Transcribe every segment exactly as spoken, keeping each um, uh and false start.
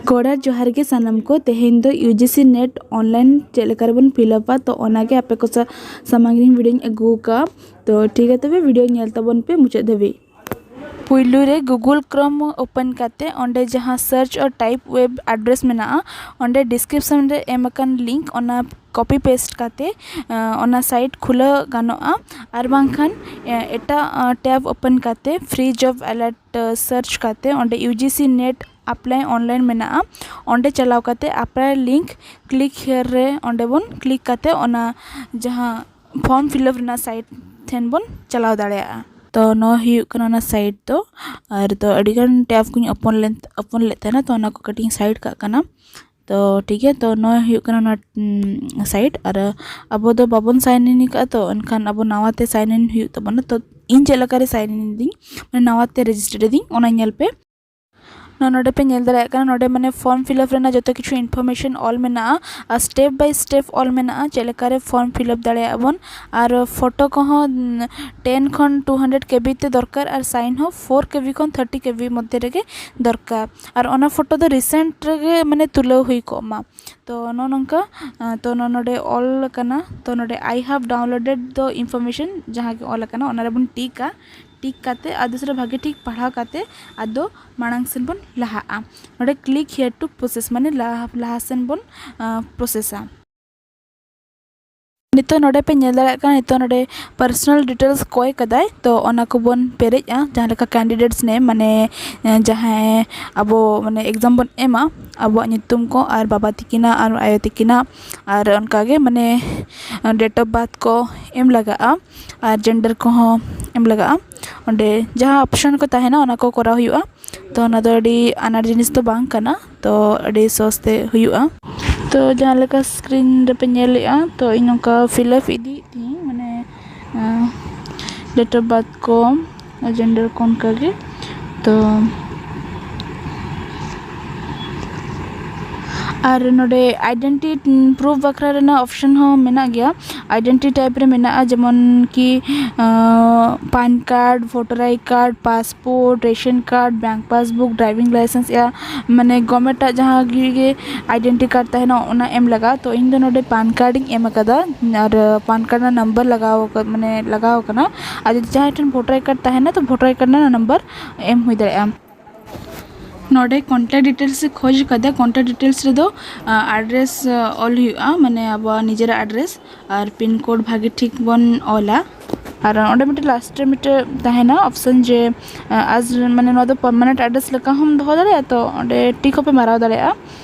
ᱜᱚᱰᱟ ᱡᱚᱦᱟᱨ ᱜᱮ ᱥᱟᱱᱟᱢ ᱠᱚ᱾ ᱛᱮᱦᱮᱧ ᱫᱚ ᱭᱩ ᱡᱤ ᱥᱤ ᱱᱮᱴ ᱚᱱᱞᱟᱭᱤᱱ ᱪᱮᱫ ᱞᱮᱠᱟ ᱨᱮᱵᱚᱱ ᱯᱷᱤᱞᱟᱯᱟ, ᱛᱚ ᱚᱱᱟᱜᱮ ᱟᱯᱮ ᱠᱚ ᱥᱟ-, ᱥᱟᱢᱟᱝ ᱨᱤᱧ ᱵᱷᱤᱰᱤᱭᱳᱧ ᱟᱹᱜᱩ ᱟᱠᱟᱫᱼᱟ᱾ ᱛᱚ ᱴᱷᱤᱠ ᱜᱮᱭᱟ, ᱛᱚᱵᱮ ᱵᱷᱤᱰᱤᱭᱳ ᱧᱮᱞ ᱛᱟᱵᱚᱱ ᱯᱮ ᱢᱩᱪᱟᱹᱫ ᱫᱷᱟᱹᱵᱤᱡ᱾ ᱯᱩᱭᱞᱩ ᱨᱮ Google Chrome open ᱠᱟᱛᱮ ᱚᱸᱰᱮ ᱡᱟᱦᱟᱸ search or type web address ᱢᱮᱱᱟᱜᱼᱟ, ᱚᱸᱰᱮ description ᱨᱮ ᱮᱢ ᱟᱠᱟᱱ link, ᱚᱱᱟ copy paste ᱠᱟᱛᱮ, ᱟᱸ, ᱚᱱᱟ site ᱠᱷᱩᱞᱟᱹᱣ ᱜᱟᱱᱚᱜᱼᱟ᱾ ᱟᱨ ᱵᱟᱝᱠᱷᱟᱱ, ᱮ, ᱮᱴᱟᱜ, ᱟᱸ, tab open ᱠᱟᱛᱮ Free Job Alert, ᱟᱸ, search ᱠᱟᱛᱮ ᱚᱸᱰᱮ ᱭᱩ ᱡᱤ ᱥᱤ ᱱᱮᱴ apply online ᱢᱮᱱᱟᱜᱼᱟ, ᱚᱸᱰᱮ ᱪᱟᱞᱟᱣ ᱠᱟᱛᱮ apply link click here ᱨᱮ ᱚᱸᱰᱮ ᱵᱚᱱ click ᱠᱟᱛᱮ ᱚᱱᱟ ᱡᱟᱦᱟᱸ form fill up ᱨᱮᱱᱟᱜ site ᱴᱷᱮᱱ ᱵᱚᱱ ᱪᱟᱞᱟᱣ ᱫᱟᱲᱮᱭᱟᱜᱼᱟ᱾ ᱛᱚ ᱱᱚᱣᱟ ᱦᱩᱭᱩᱜ ᱠᱟᱱᱟ ᱚᱱᱟ site ᱫᱚ᱾ ᱟᱨ ᱫᱚ ᱟᱹᱰᱤᱜᱟᱱ tab ᱠᱚᱧ open ᱞᱮᱱ, open ᱞᱮᱫ ᱛᱟᱦᱮᱱᱟ, ᱛᱚ ᱚᱱᱟ ᱠᱚ ᱠᱟᱹᱴᱤᱡ ᱤᱧ side ᱠᱟᱜ ᱠᱟᱱᱟ᱾ ᱛᱚ ᱴᱷᱤᱠ ᱜᱮᱭᱟ, ᱛᱚ ᱱᱚᱣᱟ ᱦᱩᱭᱩᱜ ᱠᱟᱱᱟ ᱚᱱᱟ, ᱩᱢ, site᱾ ᱟᱨ ᱟᱵᱚ ᱫᱚ ᱵᱟᱵᱚᱱ sign in ᱟᱠᱟᱫᱼᱟ, ᱛᱚ ᱮᱱᱠᱷᱟᱱ ᱟᱵᱚ ᱱᱟᱣᱟ ᱛᱮ sign in ᱦᱩᱭᱩᱜ ᱛᱟᱵᱚᱱᱟ᱾ ᱛᱚ ᱤᱧ ᱪᱮᱫ ᱞᱮᱠᱟ ᱨᱮ sign in ᱤᱫᱟᱹᱧ, ᱢᱟᱱᱮ ᱱᱟᱣᱟ ᱛᱮ register ᱤᱫᱟᱹᱧ, ᱚᱱᱟ ᱧᱮᱞ ᱯᱮ᱾ ᱱᱚᱣᱟ ᱱᱚᱰᱮ ᱯᱮ ᱧᱮᱞ ᱫᱟᱲᱮᱭᱟᱜ ᱠᱟᱱᱟ, ᱱᱚᱰᱮ ᱢᱟᱱᱮ form fill up ᱨᱮᱱᱟᱜ ᱡᱚᱛᱚ ᱠᱤᱪᱷᱩ information ᱚᱞ ᱢᱮᱱᱟᱜᱼᱟ ᱟᱨ step by step ᱚᱞ ᱢᱮᱱᱟᱜᱼᱟ, ᱪᱮᱫ ᱞᱮᱠᱟ ᱨᱮ form fill up ᱫᱟᱲᱮᱭᱟᱜᱼᱟ ᱵᱚᱱ᱾ ᱟᱨ photo ᱠᱚᱦᱚᱸ, ᱩᱢ, ten ᱠᱷᱚᱱ two hundred K B ᱛᱮ ᱫᱚᱨᱠᱟᱨ ᱟᱨ sign ᱦᱚᱸ four K B ᱠᱷᱚᱱ thirty K B ᱢᱚᱫᱽᱫᱷᱮ ᱨᱮᱜᱮ ᱫᱚᱨᱠᱟᱨ᱾ ᱟᱨ ᱚᱱᱟ photo ᱫᱚ recent ᱨᱮᱜᱮ ᱢᱟᱱᱮ ᱛᱩᱞᱟᱹᱣ ᱦᱩᱭ ᱠᱚᱜ ᱢᱟ᱾ ᱛᱚ ᱱᱚᱜᱼᱚ ᱱᱚᱝᱠᱟ, ᱟᱸ, ᱛᱚ ᱱᱚ-, ᱱᱚᱰᱮ ᱚᱞ ᱟᱠᱟᱱᱟ, ᱛᱚ ᱱᱚᱰᱮ I have downloaded the information ᱡᱟᱦᱟᱸ ᱜᱮ ᱚᱞ ᱟᱠᱟᱱᱟ, ᱚᱱᱟ ᱨᱮᱵᱚᱱ ᱴᱤᱠᱟ᱾ ᱴᱤᱠ ᱠᱟᱛᱮ ᱟᱨ ᱫᱚᱥᱨᱟ ᱵᱷᱟᱜᱮ ᱴᱷᱤᱠ ᱯᱟᱲᱦᱟᱣ ᱠᱟᱛᱮ ᱟᱫᱚ ᱢᱟᱲᱟᱝ ᱥᱮᱱ ᱵᱚᱱ ᱞᱟᱦᱟᱜᱼᱟ᱾ ᱱᱚᱰᱮ click here to process ᱢᱟᱱᱮ ᱞᱟᱦᱟ, ᱞᱟᱦᱟ ᱥᱮᱱ ᱵᱚᱱ, ᱟᱸ, processᱟ᱾ ᱱᱤᱛᱚᱜ ᱱᱚᱰᱮ ᱯᱮ ᱧᱮᱞ ᱫᱟᱲᱮᱭᱟᱜ ᱠᱟᱱᱟ, ᱱᱤᱛᱚᱜ ᱱᱚᱰᱮ personal details ᱠᱚᱭ ᱠᱟᱫᱟᱭ, ᱛᱚ ᱚᱱᱟ ᱠᱚᱵᱚᱱ ᱯᱮᱨᱮᱡᱼᱟ, ᱡᱟᱦᱟᱸ ᱞᱮᱠᱟ candidates name, ᱢᱟᱱᱮ, ᱮᱸ, ᱡᱟᱦᱟᱸᱭ ᱟᱵᱚ ᱢᱟᱱᱮ exam ᱵᱚᱱ ᱮᱢᱟ, ᱟᱵᱚᱣᱟᱜ ᱧᱩᱛᱩᱢ ᱠᱚ ᱟᱨ ᱵᱟᱵᱟ ᱛᱤᱠᱤᱱᱟᱜ ᱟᱨ ᱟᱭᱳ ᱛᱤᱠᱤᱱᱟᱜ, ᱟᱨ ᱚᱱᱠᱟᱜᱮ ᱢᱟᱱᱮ date of birth ᱠᱚ ᱮᱢ ᱞᱟᱜᱟᱜᱼᱟ ᱟᱨ gender ᱠᱚᱦᱚᱸ ᱮᱢ ᱞᱟᱜᱟᱜᱼᱟ᱾ ᱚᱸᱰᱮ ᱡᱟᱦᱟᱸ option ᱠᱚ ᱛᱟᱦᱮᱱᱟ, ᱚᱱᱟ ᱠᱚ ᱠᱚᱨᱟᱣ ᱦᱩᱭᱩᱜᱼᱟ᱾ ᱛᱚ ᱚᱱᱟ ᱫᱚ ᱟᱹᱰᱤ ᱟᱱᱟᱴ ᱡᱤᱱᱤᱥ ᱫᱚ ᱵᱟᱝ ᱠᱟᱱᱟ, ᱛᱚ ᱟᱹᱰᱤ ᱥᱚᱦᱚᱡ ᱛᱮ ᱦᱩᱭᱩᱜᱼᱟ᱾ ᱛᱚ ᱡᱟᱦᱟᱸ ᱞᱮᱠᱟ screen ᱨᱮᱯᱮ ᱧᱮᱞᱮᱫᱼᱟ, ᱛᱚ ᱤᱧ ᱱᱚᱝᱠᱟ fill up ᱤᱫᱤᱭᱮᱫ ᱛᱤᱧᱟᱹᱧ, ᱢᱟᱱᱮ, ᱟᱸ, date of birth ᱠᱚ, gender ᱠᱚ ᱚᱱᱠᱟᱜᱮ᱾ ᱛᱚ ᱟᱨ ᱱᱚᱰᱮ identity proof ᱵᱟᱠᱷᱨᱟ ᱨᱮᱱᱟᱜ option ᱦᱚᱸ ᱢᱮᱱᱟᱜ ᱜᱮᱭᱟ᱾ Identity type ᱨᱮ ᱢᱮᱱᱟᱜᱼᱟ, ᱡᱮᱢᱚᱱ ᱠᱤ pan card, voter I card, passport, ration card, bank passbook, driving licence, ᱭᱟ ᱢᱟᱱᱮ ᱜᱚᱵᱷᱚᱨᱱᱢᱮᱱᱴᱟᱜ ᱡᱟᱦᱟᱸ ᱜᱮ identity card ᱛᱟᱦᱮᱱᱟ, ᱚᱱᱟ ᱮᱢ ᱞᱟᱜᱟᱜᱼᱟ᱾ ᱛᱚ ᱤᱧ ᱫᱚ ᱱᱚᱰᱮ ᱯᱮᱱ ᱠᱟᱨᱰ ᱤᱧ ᱮᱢ ᱟᱠᱟᱫᱟ ᱟᱨ ᱯᱮᱱ ᱠᱟᱨᱰ ᱨᱮᱱᱟᱜ ᱱᱟᱢᱵᱟᱨ ᱞᱟᱜᱟᱣ ᱟᱠᱟ- ᱢᱟᱱᱮ ᱞᱟᱜᱟᱣ ᱟᱠᱟᱱᱟ᱾ ᱟᱨ ᱡᱩᱫᱤ ᱡᱟᱦᱟᱸᱭ ᱴᱷᱮᱱ ᱵᱷᱳᱴᱟᱨ ᱟᱭ ᱠᱟᱨᱰ ᱛᱟᱦᱮᱱᱟ, ᱛᱚ ᱵᱷᱳᱴᱟᱨ ᱟᱭ ᱠᱟᱨᱰ ᱨᱮᱱᱟᱜ ᱱᱟᱢᱵᱟᱨ ᱮᱢ ᱦᱩᱭ ᱫᱟᱲᱮᱭᱟᱜᱼᱟ᱾ ᱱᱚᱰᱮ ᱠᱚᱱᱴᱟᱠᱴ ᱰᱤᱴᱮᱞᱥ ᱮ ᱠᱷᱚᱡᱽ ᱠᱟᱫᱟ᱾ ᱠᱚᱱᱴᱟᱠᱴ ᱰᱤᱴᱮᱞᱥ ᱨᱮᱫᱚ ᱟᱰᱨᱮᱥ ᱚᱞ ᱦᱩᱭᱩᱜᱼᱟ, ᱢᱟᱱᱮ ᱟᱵᱚᱣᱟᱜ ᱱᱤᱡᱮᱨᱟᱜ ᱟᱰᱨᱮᱥ, ᱟᱨ ᱯᱤᱱ ᱠᱳᱰ ᱵᱷᱟᱜᱮ ᱴᱷᱤᱠ ᱵᱚᱱ ᱚᱞᱟ᱾ ᱟᱨ ᱚᱸᱰᱮ ᱢᱤᱫᱴᱮᱱ ᱞᱟᱥᱴ ᱨᱮ ᱢᱤᱫᱴᱮᱱ ᱛᱟᱦᱮᱱᱟ ᱚᱯᱥᱮᱱ ᱡᱮ ᱟᱡ ᱢᱟᱱᱮ ᱱᱚᱣᱟ ᱫᱚ ᱯᱟᱨᱢᱟᱱᱮᱱᱴ ᱟᱰᱨᱮᱥ ᱞᱮᱠᱟ ᱦᱚᱸᱢ ᱫᱚᱦᱚ ᱫᱟᱲᱮᱭᱟᱜᱼᱟ, ᱛᱚ ᱚᱸᱰᱮ ᱴᱤᱠ ᱦᱚᱸᱯᱮ ᱢᱟᱨᱟᱣ ᱫᱟᱲᱮᱭᱟᱜᱼᱟ᱾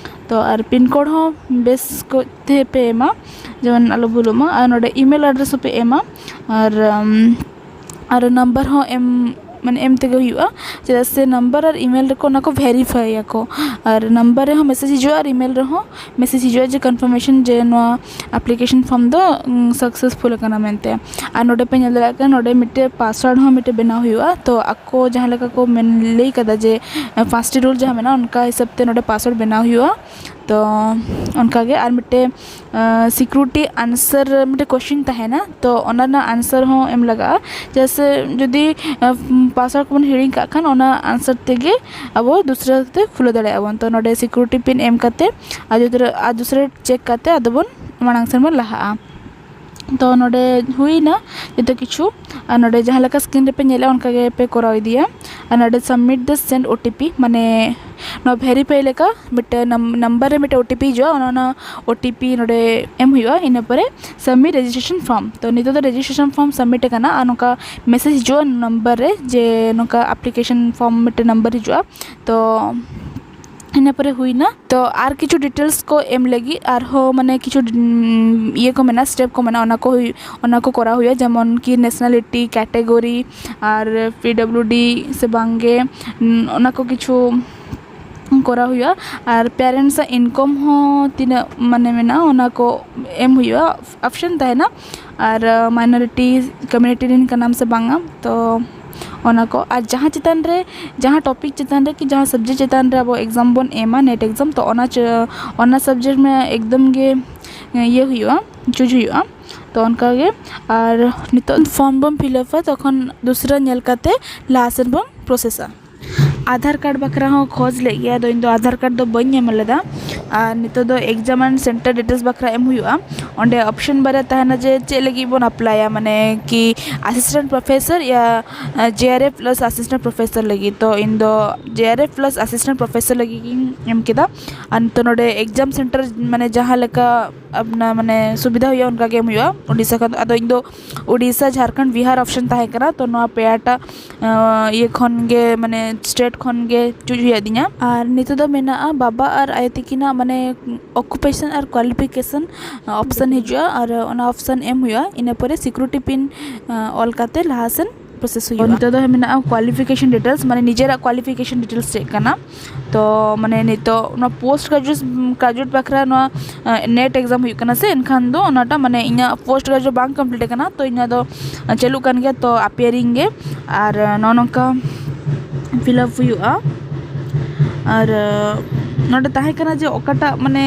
ᱛᱚ ᱟᱨ ᱯᱤᱱ ᱠᱳᱰ ᱦᱚᱸ ᱵᱮᱥ ᱠᱚᱡ ᱛᱮ ᱯᱮ ᱮᱢᱟ, ᱡᱮᱢᱚᱱ ᱟᱞᱚ ᱵᱷᱩᱞᱚᱜ ᱢᱟ᱾ ᱟᱨ ᱱᱚᱰᱮ ᱤᱢᱮᱞ ᱟᱰᱨᱮᱥ ᱦᱚᱸᱯᱮ ᱮᱢᱟ᱾ ᱟᱨ ᱟᱨ ᱱᱟᱢᱵᱟᱨ ᱦᱚᱸ ᱮᱢ ᱢᱟᱱᱮ ᱮᱢ ᱛᱮᱜᱮ ᱦᱩᱭᱩᱜᱼᱟ, ᱪᱮᱫᱟᱜ ᱥᱮ ᱱᱟᱢᱵᱟᱨ ᱟᱨ ᱤᱢᱮᱞ ᱨᱮᱠᱚ ᱚᱱᱟ ᱠᱚ ᱵᱷᱮᱨᱤᱯᱷᱟᱭ ᱟᱠᱚ᱾ ᱟᱨ ᱱᱟᱢᱵᱟᱨ ᱨᱮᱦᱚᱸ ᱢᱮᱥᱮᱡᱽ ᱦᱤᱡᱩᱜᱼᱟ ᱟᱨ ᱤᱢᱮᱞ ᱨᱮᱦᱚᱸ ᱢᱮᱥᱮᱡᱽ ᱦᱤᱡᱩᱜᱼᱟ ᱡᱮ ᱠᱚᱱᱯᱷᱟᱨᱢᱮᱥᱚᱱ ᱡᱮ ᱱᱚᱣᱟ ᱟᱯᱞᱤᱠᱮᱥᱚᱱ ᱯᱷᱚᱨᱢ ᱫᱚ ᱥᱟᱠᱥᱮᱥᱯᱷᱩᱞ ᱟᱠᱟᱱᱟ ᱢᱮᱱᱛᱮ᱾ ᱟᱨ ᱱᱚᱰᱮ ᱯᱮ ᱧᱮᱞ ᱫᱟᱲᱮᱭᱟᱜ ᱠᱟᱱᱟ, ᱱᱚᱰᱮ ᱢᱤᱫᱴᱮᱡ ᱯᱟᱥᱣᱟᱨᱰ ᱦᱚᱸ ᱢᱤᱫᱴᱮᱡ ᱵᱮᱱᱟᱣ ᱦᱩᱭᱩᱜᱼᱟ᱾ ᱛᱚ ᱟᱠᱚ ᱡᱟᱦᱟᱸ ᱞᱮᱠᱟ ᱠᱚ ᱢᱮᱱ ᱞᱟᱹᱭ ᱠᱟᱫᱟ ᱡᱮ ᱯᱟᱸᱪᱴᱤ ᱨᱩᱞ ᱡᱟᱦᱟᱸ ᱢᱮᱱᱟᱜᱼᱟ, ᱚᱱᱠᱟ ᱦᱤᱥᱟᱹᱵ ᱛᱮ ᱱᱚᱰᱮ ᱯᱟᱥᱣᱟᱨᱰ ᱵᱮᱱᱟᱣ ᱦᱩᱭᱩᱜᱼᱟ᱾ ᱛᱚ ᱚᱱᱠᱟᱜᱮ ᱟᱨ ᱢᱤᱫᱴᱮᱡ ᱥᱤᱠᱩᱨᱤᱴᱤ ᱟᱱᱥᱟᱨ ᱢᱤᱫᱴᱮᱡ ᱠᱚᱥᱪᱮᱱ ᱛᱟᱦᱮᱱᱟ, ᱛᱚ ᱚᱱᱟ ᱨᱮᱱᱟᱜ ᱟᱱᱥᱟᱨ ᱦᱚᱸ ᱮᱢ ᱞᱟᱜᱟᱜᱼᱟ᱾ ᱪᱮᱫᱟᱜ ᱥᱮ ᱡᱩᱫᱤ ᱯᱟᱥᱣᱟᱨᱰ ᱠᱚᱵᱚᱱ ᱦᱤᱲᱤᱧ ᱠᱟᱜ ᱠᱷᱟᱱ, ᱚᱱᱟ ᱟᱱᱥᱟᱨ ᱛᱮᱜᱮ ᱟᱵᱚ ᱫᱩᱥᱨᱟᱹ ᱛᱮ ᱠᱷᱩᱞᱟᱹᱣ ᱫᱟᱲᱮᱭᱟᱜᱼᱟ ᱵᱚᱱ᱾ ᱛᱚ ᱱᱚᱰᱮ ᱥᱤᱠᱩᱨᱤᱴᱤ ᱯᱤᱱ ᱮᱢ ᱠᱟᱛᱮ ᱟᱨ ᱡᱩᱫᱤ ᱟᱨ ᱫᱩᱥᱨᱟᱹ ᱪᱮᱠ ᱠᱟᱛᱮ ᱟᱫᱚ ᱵᱚᱱ ᱢᱟᱲᱟᱝ ᱥᱮᱱ ᱵᱚᱱ ᱞᱟᱦᱟᱜᱼᱟ᱾ ᱛᱚ ᱱᱚᱰᱮ ᱦᱩᱭᱱᱟ ᱡᱚᱛᱚ ᱠᱤᱪᱷᱩ᱾ ᱟᱨ ᱱᱚᱰᱮ ᱡᱟᱦᱟᱸ ᱞᱮᱠᱟ ᱥᱠᱨᱤᱱ ᱨᱮᱯᱮ ᱧᱮᱞᱮᱫᱼᱟ, ᱚᱱᱠᱟ ᱜᱮ ᱯᱮ ᱠᱚᱨᱟᱣ ᱤᱫᱤᱭᱟ᱾ ᱟᱨ ᱱᱚᱰᱮ submit the send O T P, ᱢᱟᱱᱮ ᱱᱚᱣᱟ ᱵᱷᱮᱨᱤᱯᱷᱟᱭ ᱞᱮᱠᱟ ᱢᱤᱫᱴᱮᱱ ᱱᱟᱢ- ᱱᱟᱢᱵᱟᱨ ᱨᱮ ᱢᱤᱫᱴᱮᱱ O T P ᱦᱤᱡᱩᱜᱼᱟ, ᱚᱱᱟ, ᱚᱱᱟ O T P ᱱᱚᱰᱮ ᱮᱢ ᱦᱩᱭᱩᱜᱼᱟ᱾ ᱤᱱᱟᱹ ᱯᱚᱨᱮ submit registration form᱾ ᱛᱚ ᱱᱤᱛᱚᱜ ᱫᱚ ᱨᱮᱡᱤᱥᱴᱨᱮᱥᱚᱱ ᱯᱷᱚᱨᱢ ᱥᱟᱵᱢᱤᱴ ᱟᱠᱟᱱᱟ ᱟᱨ ᱱᱚᱝᱠᱟ ᱢᱮᱥᱮᱡᱽ ᱦᱤᱡᱩᱜᱼᱟ ᱱᱟᱢᱵᱟᱨ ᱨᱮ ᱡᱮ ᱱᱚᱝᱠᱟ ᱟᱯᱞᱤᱠᱮᱥᱚᱱ ᱯᱷᱚᱨᱢ ᱢᱤᱫᱴᱮᱱ ᱱᱟᱢᱵᱟᱨ ᱦᱤᱡᱩᱜᱼᱟ᱾ ᱛᱚ ᱤᱱᱟᱹ ᱯᱚᱨᱮ ᱦᱩᱭᱱᱟ᱾ ᱛᱚ ᱟᱨ ᱠᱤᱪᱷᱩ ᱰᱤᱴᱮᱞᱥ ᱠᱚ ᱮᱢ ᱞᱟᱹᱜᱤᱫ ᱟᱨᱦᱚᱸ ᱢᱟᱱᱮ ᱠᱤᱪᱷᱩ, ᱩᱢ, ᱤᱭᱟᱹ ᱠᱚ ᱢᱮᱱᱟᱜᱼᱟ, ᱥᱴᱮᱯ ᱠᱚ ᱢᱮᱱᱟᱜᱼᱟ, ᱚᱱᱟ ᱠᱚ ᱦᱩᱭ-, ᱚᱱᱟ ᱠᱚ ᱠᱚᱨᱟᱣ ᱦᱩᱭᱩᱜᱼᱟ, ᱡᱮᱢᱚᱱ ᱠᱤ ᱱᱮᱥᱱᱟᱞᱤᱴᱤ, ᱠᱮᱴᱟᱜᱚᱨᱤ ᱟᱨ P W D ᱥᱮ ᱵᱟᱝᱜᱮ, ᱩᱢ, ᱚᱱᱟ ᱠᱚ ᱠᱤᱪᱷᱩ ᱠᱚᱨᱟᱣ ᱦᱩᱭᱩᱜᱼᱟ᱾ ᱟᱨ ᱯᱮᱨᱮᱱᱴᱥ ᱟᱜ ᱤᱱᱠᱟᱢ ᱦᱚᱸ ᱛᱤᱱᱟᱹᱜ ᱢᱟᱱᱮ ᱢᱮᱱᱟᱜᱼᱟ, ᱚᱱᱟ ᱠᱚ ᱮᱢ ᱦᱩᱭᱩᱜᱼᱟ, ᱚᱯᱥᱮᱱ ᱛᱟᱦᱮᱱᱟ᱾ ᱟᱨ ᱢᱟᱭᱱᱚᱨᱤᱴᱤ ᱠᱚᱢᱤᱭᱩᱱᱤᱴᱤ ᱨᱮᱱ ᱠᱟᱱᱟᱢ ᱥᱮ ᱵᱟᱝᱟ, ᱛᱚ ᱚᱱᱟ ᱠᱚ᱾ ᱟᱨ ᱡᱟᱦᱟᱸ ᱪᱮᱛᱟᱱ ᱨᱮ, ᱡᱟᱦᱟᱸ ᱴᱚᱯᱤᱠ ᱪᱮᱛᱟᱱ ᱨᱮ ᱠᱤ ᱡᱟᱦᱟᱸ ᱥᱟᱵᱽᱡᱮᱠᱴ ᱪᱮᱛᱟᱱ ᱨᱮ ᱟᱵᱚ ᱮᱠᱡᱟᱢ ᱵᱚᱱ ᱮᱢᱟ, ᱱᱮᱴ ᱮᱠᱡᱟᱢ, ᱛᱚ ᱚᱱᱟ ᱪᱮ-, ᱚᱱᱟ ᱥᱟᱵᱽᱡᱮᱠᱴ ᱢᱟ ᱮᱠᱫᱚᱢ ᱜᱮ ᱤᱭᱟᱹ ᱦᱩᱭᱩᱜᱼᱟ, ᱪᱩᱡᱽ ᱦᱩᱭᱩᱜᱼᱟ᱾ ᱛᱚ ᱚᱱᱠᱟ ᱜᱮ᱾ ᱟᱨ ᱱᱤᱛᱚᱜ ᱯᱷᱚᱨᱢ ᱵᱚᱱ ᱯᱷᱤᱞᱟᱯᱟ, ᱛᱚᱠᱷᱚᱱ ᱫᱩᱥᱨᱟ ᱧᱮᱞ ᱠᱟᱛᱮ ᱞᱟᱦᱟ ᱥᱮᱱ ᱵᱚᱱ ᱯᱨᱚᱥᱮᱥᱟ᱾ ᱟᱫᱷᱟᱨ ᱠᱟᱨᱰ ᱵᱟᱠᱷᱨᱟ ᱦᱚᱸ ᱠᱷᱚᱡᱽ ᱞᱮᱫ ᱜᱮᱭᱟ, ᱟᱫᱚ ᱤᱧ ᱫᱚ ᱟᱫᱷᱟᱨ ᱠᱟᱨᱰ ᱫᱚ ᱵᱟᱹᱧ ᱧᱟᱢ ᱞᱮᱫᱟ᱾ ᱟᱨ ᱱᱤᱛᱚᱜ ᱫᱚ ᱮᱠᱡᱟᱢ ᱟᱨ ᱥᱮᱱᱴᱟᱨ ᱰᱤᱴᱮᱞᱥ ᱵᱟᱠᱷᱨᱟ ᱮᱢ ᱦᱩᱭᱩᱜᱼᱟ᱾ ᱚᱸᱰᱮ ᱚᱯᱥᱮᱱ ᱵᱟᱨᱭᱟ ᱛᱟᱦᱮᱱᱟ ᱡᱮ ᱪᱮᱫ ᱞᱟᱹᱜᱤᱫ ᱵᱚᱱ ᱟᱯᱞᱟᱭᱟ, ᱢᱟᱱᱮ ᱠᱤ ᱟᱥᱤᱥᱴᱮᱱᱴ ᱯᱨᱚᱯᱷᱮᱥᱚᱨ ᱭᱟ ᱡᱮ R F plus assistant professor ᱞᱟᱹᱜᱤᱫ᱾ ᱛᱚ ᱤᱧ ᱫᱚ ᱡᱮ R F plus assistant professor ᱞᱟᱹᱜᱤᱫ ᱜᱤᱧ ᱮᱢ ᱠᱮᱫᱟ᱾ ᱟᱨ ᱱᱤᱛᱚᱜ ᱱᱚᱰᱮ ᱮᱠᱡᱟᱢ ᱥᱮᱱᱴᱟᱨ ᱢᱟᱱᱮ ᱡᱟᱦᱟᱸ ᱞᱮᱠᱟ ᱟᱯᱱᱟ ᱢᱟᱱᱮ ᱥᱩᱵᱤᱫᱷᱟ ᱦᱩᱭᱩᱜᱼᱟ, ᱚᱱᱠᱟ ᱜᱮ ᱮᱢ ᱦᱩᱭᱩᱜᱼᱟ ᱳᱰᱤᱥᱟ ᱠᱷᱚᱱ ᱫᱚ᱾ ᱟᱫᱚ ᱤᱧ ᱫᱚ ᱳᱰᱤᱥᱟ, ᱡᱷᱟᱲᱠᱷᱚᱸᱰ, ᱵᱤᱦᱟᱨ ᱚᱯᱥᱮᱱ ᱛᱟᱦᱮᱸ ᱠᱟᱱᱟ, ᱛᱚ ᱱᱚᱣᱟ ᱯᱮᱭᱟᱴᱟᱜ ᱟᱸ, ᱤᱭᱟᱹ ᱠᱷᱚᱱ ᱜᱮ, ᱢᱟᱱᱮ ᱥᱴᱮᱴ ᱠᱷᱚᱱ ᱜᱮ ᱪᱩᱡᱽ ᱦᱩᱭ ᱟᱹᱫᱤᱧᱟ᱾ ᱟᱨ ᱱᱤᱛᱚᱜ ᱫᱚ ᱢᱮᱱᱟᱜᱼᱟ ᱵᱟᱵᱟ ᱟᱨ ᱟᱭᱳ ᱛᱤᱠᱤᱱᱟᱜ ᱢᱟᱱᱮ ᱚᱠᱩᱯᱮᱥᱚᱱ ᱟᱨ ᱠᱣᱟᱞᱤᱯᱷᱤᱠᱮᱥᱚᱱ ᱚᱯᱥᱮᱱ ᱦᱤᱡᱩᱜᱼᱟ, ᱟᱨ ᱚᱱᱟ ᱚᱯᱥᱮᱱ ᱮᱢ ᱦᱩᱭᱩᱜᱼᱟ᱾ ᱤᱱᱟᱹ ᱯᱚᱨᱮ ᱥᱤᱠᱩᱨᱤᱴᱤ ᱯᱤᱱ ᱚᱞ ᱠᱟᱛᱮ ᱞᱟᱦᱟ ᱥᱮᱱ ᱯᱨᱚᱥᱮᱥ ᱦᱩᱭᱩᱜᱼᱟ᱾ ᱱᱤᱛᱚᱜ ᱫᱚ ᱢᱮᱱᱟᱜᱼᱟ ᱠᱣᱟᱞᱤᱯᱷᱤᱠᱮᱥᱚᱱ ᱰᱤᱴᱮᱞᱥ, ᱢᱟᱱᱮ ᱱᱤᱡᱮᱨᱟᱜ ᱠᱣᱟᱞᱤᱯᱷᱤᱠᱮᱥᱚᱱ ᱰᱤᱴᱮᱞᱥ ᱪᱮᱫ ᱠᱟᱱᱟ᱾ ᱛᱚ ᱢᱟᱱᱮ ᱱᱤᱛᱚᱜ ᱱᱚᱣᱟ ᱯᱳᱥᱴ ᱜᱨᱟᱡᱩᱭᱮᱥᱚᱱ, ᱜᱨᱟᱡᱩᱭᱮᱴ ᱵᱟᱠᱷᱨᱟ ᱱᱚᱣᱟ ᱱᱮᱴ ᱮᱠᱡᱟᱢ ᱦᱩᱭᱩᱜ ᱠᱟᱱᱟ ᱥᱮ, ᱮᱱᱠᱷᱟᱱ ᱫᱚ ᱚᱱᱟᱴᱟᱜ ᱢᱟᱱᱮ ᱤᱧᱟᱹᱜ ᱯᱳᱥᱴ ᱜᱨᱟᱡᱩᱭᱮᱴ ᱵᱟᱝ ᱠᱚᱢᱯᱞᱤᱴ ᱟᱠᱟᱱᱟ, ᱛᱚ ᱤᱧᱟᱹᱜ ᱫᱚ ᱪᱟᱹᱞᱩᱜ ᱠᱟᱱ ᱜᱮᱭᱟ, ᱛᱚ ᱟᱯᱤᱭᱟᱨᱤᱝ ᱜᱮ᱾ ᱟᱨ ᱱᱚᱜᱼᱚ ᱱᱚᱝᱠᱟ ᱯᱷᱤᱞᱟᱯ ᱦᱩᱭᱩᱜᱼᱟ᱾ ᱟᱨ ᱱᱚᱰᱮ ᱛᱟᱦᱮᱸ ᱠᱟᱱᱟ ᱡᱮ ᱚᱠᱟᱴᱟᱜ ᱢᱟᱱᱮ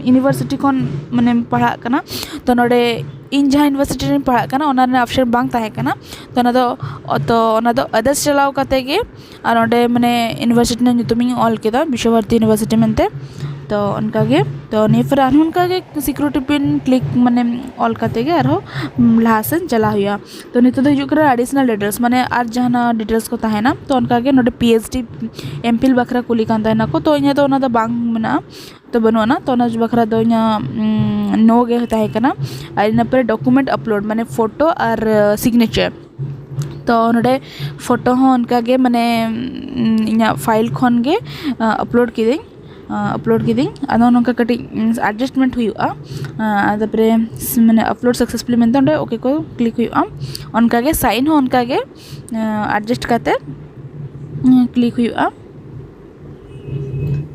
ᱤᱭᱩᱱᱤᱵᱷᱟᱨᱥᱤᱴᱤ ᱠᱷᱚᱱ ᱢᱟᱱᱮᱢ ᱯᱟᱲᱦᱟᱜ ᱠᱟᱱᱟ, ᱛᱚ ᱱᱚᱰᱮ ᱤᱧ ᱡᱟᱦᱟᱸ ᱤᱭᱩᱱᱤᱵᱷᱟᱨᱥᱤᱴᱤ ᱨᱤᱧ ᱯᱟᱲᱦᱟᱜ ᱠᱟᱱᱟ ᱚᱱᱟ ᱨᱮᱱᱟᱜ ᱚᱯᱥᱮᱱ ᱵᱟᱝ ᱛᱟᱦᱮᱸ ᱠᱟᱱᱟ᱾ ᱛᱚ ᱚᱱᱟ ᱫᱚ, ᱛᱚ ᱚᱱᱟ ᱫᱚ ᱟᱫᱟᱨᱥ ᱪᱟᱞᱟᱣ ᱠᱟᱛᱮ ᱜᱮ, ᱟᱨ ᱚᱸᱰᱮ ᱢᱟᱱᱮ ᱤᱭᱩᱱᱤᱵᱷᱟᱨᱥᱤᱴᱤ ᱨᱮᱱᱟᱜ ᱧᱩᱛᱩᱢᱤᱧ ᱚᱞ ᱠᱮᱫᱟ, ᱵᱤᱥᱥᱚ ᱵᱷᱟᱨᱚᱛᱤ ᱤᱭᱩᱱᱤᱵᱷᱟᱨᱥᱤᱴᱤ ᱢᱮᱱᱛᱮ᱾ ᱛᱚ ᱚᱱᱠᱟ ᱜᱮ, ᱛᱚ ᱱᱤᱭᱟᱹ ᱯᱚᱨᱮ ᱟᱨᱦᱚᱸ ᱚᱱᱠᱟ ᱜᱮ ᱥᱤᱠᱩᱨᱤᱴᱤ ᱯᱤᱱ ᱠᱞᱤᱠ ᱢᱟᱱᱮ ᱚᱞ ᱠᱟᱛᱮ ᱜᱮ ᱟᱨᱦᱚᱸ ᱞᱟᱦᱟ ᱥᱮᱱ ᱪᱟᱞᱟᱣ ᱦᱩᱭᱩᱜᱼᱟ᱾ ᱛᱚ ᱱᱤᱛᱚᱜ ᱫᱚ ᱦᱤᱡᱩᱜ ᱠᱟᱱᱟ ᱟᱰᱤᱥᱚᱱᱟᱞ ᱰᱤᱴᱮᱞᱥ, ᱢᱟᱱᱮ ᱟᱨ ᱡᱟᱦᱟᱱᱟᱜ ᱰᱤᱴᱮᱞᱥ ᱠᱚ ᱛᱟᱦᱮᱱᱟ᱾ ᱛᱚ ᱚᱱᱠᱟ ᱜᱮ ᱱᱚᱰᱮ ᱯᱤ ᱮᱭᱤᱪ ᱰᱤ, ᱮᱢ ᱯᱷᱤᱞ ᱵᱟᱠᱷᱨᱟ ᱠᱩᱞᱤ ᱠᱟᱱ ᱛᱟᱦᱮᱱᱟ ᱠᱚ, ᱛᱚ ᱤᱧᱟᱹᱜ ᱫᱚ ᱚᱱᱟ ᱫᱚ ᱵᱟᱝ ᱢᱮᱱᱟᱜᱼᱟ, ᱛᱚ ᱵᱟᱹᱱᱩᱜ ᱟᱱᱟ᱾ ᱛᱚ ᱚᱱᱟ ᱵᱟᱠᱷᱨᱟ ᱫᱚ ᱤᱧᱟᱹᱜ ᱱᱳ ᱜᱮ ᱛᱟᱦᱮᱸ ᱠᱟᱱᱟ᱾ ᱟᱨ ᱤᱱᱟᱹ ᱯᱚᱨᱮ ᱰᱚᱠᱩᱢᱮᱱᱴ ᱟᱯᱞᱳᱰ, ᱢᱟᱱᱮ ᱯᱷᱳᱴᱳ ᱟᱨ ᱥᱤᱜᱽᱱᱮᱪᱟᱨ᱾ ᱛᱚ ᱱᱚᱰᱮ ᱯᱷᱳᱴᱳ ᱦᱚᱸ ᱚᱱᱠᱟ ᱜᱮ, ᱢᱟᱱᱮ ᱤᱧᱟᱹᱜ ᱯᱷᱟᱭᱤᱞ ᱠᱷᱚᱱ ᱜᱮ ᱟᱯᱞᱳᱰ ᱠᱤᱫᱟᱹᱧ, ᱟᱯᱞᱳᱰ ᱠᱤᱫᱟᱹᱧ᱾ ᱟᱫᱚ ᱱᱚᱝᱠᱟ ᱠᱟᱹᱴᱤᱡ ᱮᱰᱡᱟᱥᱴᱢᱮᱱᱴ ᱦᱩᱭᱩᱜᱼᱟ᱾ ᱟᱨ ᱛᱟᱨᱯᱚᱨᱮ ᱢᱟᱱᱮ ᱟᱯᱞᱳᱰ ᱥᱟᱠᱥᱮᱥᱯᱷᱩᱞᱤ ᱢᱮᱱᱛᱮ ᱚᱸᱰᱮ ᱳᱠᱮ ᱠᱚ ᱠᱞᱤᱠ ᱦᱩᱭᱩᱜᱼᱟ᱾ ᱚᱱᱠᱟ ᱜᱮ ᱥᱟᱭᱤᱱ ᱦᱚᱸ ᱚᱱᱠᱟ ᱜᱮ ᱮᱰᱡᱟᱥᱴ ᱠᱟᱛᱮ ᱠᱞᱤᱠ ᱦᱩᱭᱩᱜᱼᱟ᱾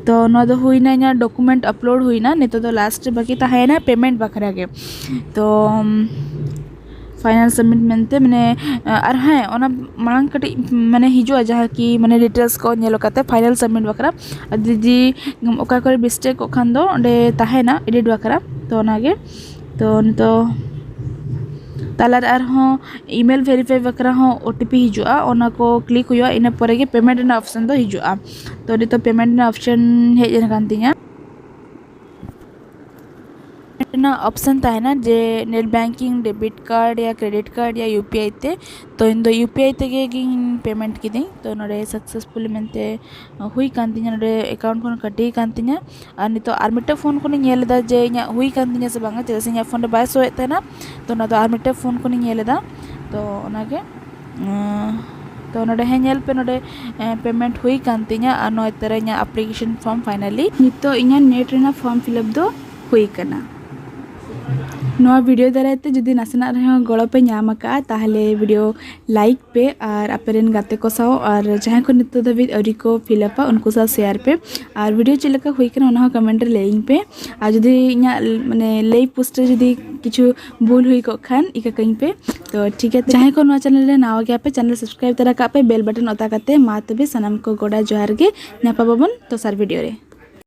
ᱛᱚ ᱱᱚᱣᱟ ᱫᱚ ᱦᱩᱭᱱᱟ, ᱤᱧᱟᱹᱜ ᱰᱚᱠᱩᱢᱮᱱᱴ ᱟᱯᱞᱳᱰ ᱦᱩᱭᱱᱟ᱾ ᱱᱤᱛᱚᱜ ᱫᱚ ᱞᱟᱥᱴ ᱨᱮ ᱵᱟᱹᱠᱤ ᱛᱟᱦᱮᱸᱭᱮᱱᱟ ᱯᱮᱢᱮᱱᱴ ᱵᱟᱠᱷᱨᱟ ᱜᱮ᱾ ᱛᱚ ᱯᱷᱟᱭᱱᱟᱞ ᱥᱟᱵᱢᱤᱴ ᱢᱮᱱᱛᱮ, ᱢᱟᱱᱮ ᱟᱨ ᱦᱮᱸ, ᱚᱱᱟ ᱢᱟᱲᱟᱝ ᱠᱟᱹᱴᱤᱡ ᱢᱟᱱᱮ ᱦᱤᱡᱩᱜᱼᱟ, ᱡᱟᱦᱟᱸ ᱠᱤ ᱢᱟᱱᱮ ᱰᱤᱴᱮᱞᱥ ᱠᱚ ᱧᱮᱞ ᱠᱟᱛᱮ ᱯᱷᱟᱭᱱᱟᱞ ᱥᱟᱵᱢᱤᱴ ᱵᱟᱠᱷᱨᱟ᱾ ᱟᱨ ᱡᱩᱫᱤ ᱚᱠᱟ ᱠᱚᱨᱮ ᱢᱤᱥᱴᱮᱠᱚᱜ ᱠᱷᱟᱱ ᱫᱚ ᱚᱸᱰᱮ ᱛᱟᱦᱮᱱᱟ ᱮᱰᱤᱴ ᱵᱟᱠᱷᱨᱟ᱾ ᱛᱚ ᱚᱱᱟᱜᱮ᱾ ᱛᱚ ᱱᱤᱛᱚᱜ ᱛᱟᱞᱟᱨᱮ ᱟᱨᱦᱚᱸ ᱤᱢᱮᱞ ᱵᱷᱮᱨᱤᱯᱷᱟᱭ ᱵᱟᱠᱷᱨᱟ ᱦᱚᱸ ᱳ ᱴᱤ ᱯᱤ ᱦᱤᱡᱩᱜᱼᱟ, ᱚᱱᱟ ᱠᱚ ᱠᱞᱤᱠ ᱦᱩᱭᱩᱜᱼᱟ᱾ ᱤᱱᱟᱹ ᱯᱚᱨᱮ ᱜᱮ ᱯᱮᱢᱮᱱᱴ ᱨᱮᱱᱟᱜ ᱚᱯᱥᱮᱱ ᱫᱚ ᱦᱤᱡᱩᱜᱼᱟ᱾ ᱛᱚ ᱱᱤᱛᱚᱜ ᱯᱮᱢᱮᱱᱴ ᱨᱮᱱᱟᱜ ᱚᱯᱥᱮᱱ ᱦᱮᱡ ᱟᱠᱟᱱ ᱛᱤᱧᱟᱹ᱾ ᱨᱮᱱᱟᱜ ᱚᱯᱥᱮᱱ ᱛᱟᱦᱮᱱᱟ ᱡᱮ ᱱᱮᱴ ᱵᱮᱝᱠᱤᱝ, ᱰᱮᱵᱤᱴ ᱠᱟᱨᱰ ᱭᱟ ᱠᱨᱮᱰᱤᱴ ᱠᱟᱨᱰ ᱭᱟ ᱭᱩ ᱯᱤ ᱟᱭ ᱛᱮ᱾ ᱛᱚ ᱤᱧ ᱫᱚ ᱭᱩ ᱯᱤ ᱟᱭ ᱛᱮᱜᱮ ᱜᱤᱧ ᱯᱮᱢᱮᱱᱴ ᱠᱤᱫᱟᱹᱧ᱾ ᱛᱚ ᱱᱚᱰᱮ ᱥᱟᱠᱥᱮᱥᱯᱷᱩᱞ ᱢᱮᱱᱛᱮ ᱦᱩᱭ ᱠᱟᱱ ᱛᱤᱧᱟᱹ, ᱱᱚᱰᱮ ᱮᱠᱟᱣᱩᱱᱴ ᱠᱷᱚᱱ ᱠᱟᱹᱴᱤ ᱠᱟᱱ ᱛᱤᱧᱟᱹ᱾ ᱟᱨ ᱱᱤᱛᱚᱜ ᱟᱨ ᱢᱤᱫᱴᱮᱱ ᱯᱷᱳᱱ ᱠᱷᱚᱱᱤᱧ ᱧᱮᱞ ᱮᱫᱟ ᱡᱮ ᱤᱧᱟᱹᱜ ᱦᱩᱭ ᱠᱟᱱ ᱛᱤᱧᱟᱹ ᱥᱮ ᱵᱟᱝᱟ, ᱪᱮᱫᱟᱜ ᱥᱮ ᱤᱧᱟᱹᱜ ᱯᱷᱳᱱ ᱨᱮ ᱵᱟᱭ ᱥᱳᱭᱮᱫ ᱛᱟᱦᱮᱱᱟ᱾ ᱛᱚ ᱚᱱᱟ ᱫᱚ ᱟᱨ ᱢᱤᱫᱴᱮᱱ ᱯᱷᱳᱱ ᱠᱷᱚᱱᱤᱧ ᱧᱮᱞ ᱮᱫᱟ᱾ ᱛᱚ ᱚᱱᱟᱜᱮ᱾ ᱩᱸ, ᱛᱚ ᱱᱚᱰᱮ ᱦᱮᱸ ᱧᱮᱞ ᱯᱮ, ᱱᱚᱰᱮ ᱯᱮᱢᱮᱱᱴ ᱦᱩᱭ ᱠᱟᱱ ᱛᱤᱧᱟᱹ᱾ ᱟᱨ ᱱᱚᱜᱼᱚᱭ ᱛᱚᱨᱟ ᱤᱧᱟᱹᱜ ᱟᱯᱞᱤᱠᱮᱥᱚᱱ ᱯᱷᱚᱨᱢ ᱯᱷᱟᱭᱱᱟᱞᱤ ᱱᱤᱛᱚᱜ ᱤᱧᱟᱹᱜ ᱱᱮᱴ ᱨᱮᱱᱟᱜ ᱯᱷᱚᱨᱢ ᱯᱷᱤᱞᱟᱯ ᱫᱚ ᱦᱩᱭ ᱠᱟᱱᱟ᱾ ᱱᱚᱣᱟ ᱵᱷᱤᱰᱤᱭᱳ ᱫᱟᱨᱟᱭ ᱛᱮ ᱡᱩᱫᱤ ᱱᱟᱥᱮᱱᱟᱜ ᱨᱮᱦᱚᱸ ᱜᱚᱲᱚ ᱯᱮ ᱧᱟᱢ ᱟᱠᱟᱫᱼᱟ, ᱛᱟᱦᱚᱞᱮ ᱵᱷᱤᱰᱤᱭᱳ ᱞᱟᱭᱤᱠ ᱯᱮ ᱟᱨ ᱟᱯᱮ ᱨᱮᱱ ᱜᱟᱛᱮ ᱠᱚ ᱥᱟᱶ, ᱟᱨ ᱡᱟᱦᱟᱸᱭ ᱠᱚ ᱱᱤᱛᱚᱜ ᱫᱷᱟᱹᱵᱤᱡ ᱟᱹᱣᱨᱤ ᱠᱚ ᱯᱷᱤᱞᱟᱯᱟ, ᱩᱱᱠᱩ ᱥᱟᱶ ᱥᱮᱭᱟᱨ ᱯᱮ᱾ ᱟᱨ ᱵᱷᱤᱰᱤᱭᱳ ᱪᱮᱫ ᱞᱮᱠᱟ ᱦᱩᱭ ᱠᱟᱱᱟ, ᱚᱱᱟ ᱦᱚᱸ ᱠᱚᱢᱮᱱᱴ ᱨᱮ ᱞᱟᱹᱭᱟᱹᱧ ᱯᱮ᱾ ᱟᱨ ᱡᱩᱫᱤ ᱤᱧᱟᱹᱜ ᱢᱟᱱᱮ ᱞᱟᱹᱭ ᱯᱳᱥᱴ ᱨᱮ ᱡᱩᱫᱤ ᱠᱤᱪᱷᱩ ᱵᱷᱩᱞ ᱦᱩᱭ ᱠᱚᱜ ᱠᱷᱟᱱ ᱤᱠᱟᱹ ᱠᱟᱹᱧ ᱯᱮ᱾ ᱛᱚ ᱴᱷᱤᱠ ᱜᱮᱭᱟ, ᱡᱟᱦᱟᱸᱭ ᱠᱚ ᱱᱚᱣᱟ ᱪᱮᱱᱮᱞ ᱨᱮ ᱱᱟᱣᱟ ᱜᱮᱭᱟ ᱯᱮ, ᱪᱮᱱᱮᱞ ᱥᱟᱵᱥᱠᱨᱟᱭᱤᱵ ᱛᱚᱨᱟ ᱠᱟᱜ ᱯᱮ, ᱵᱮᱞ ᱵᱟᱴᱚᱱ ᱚᱛᱟ ᱠᱟᱛᱮ᱾ ᱢᱟ ᱛᱚᱵᱮ ᱥᱟᱱᱟᱢ ᱠᱚ ᱜᱚᱰᱟ ᱡᱚᱦᱟᱨ ᱜᱮ, ᱧᱟᱯᱟᱢ ᱟᱵᱚᱱ ᱫᱚᱥᱟᱨ ᱵᱷᱤᱰᱤᱭᱳ ᱨᱮ᱾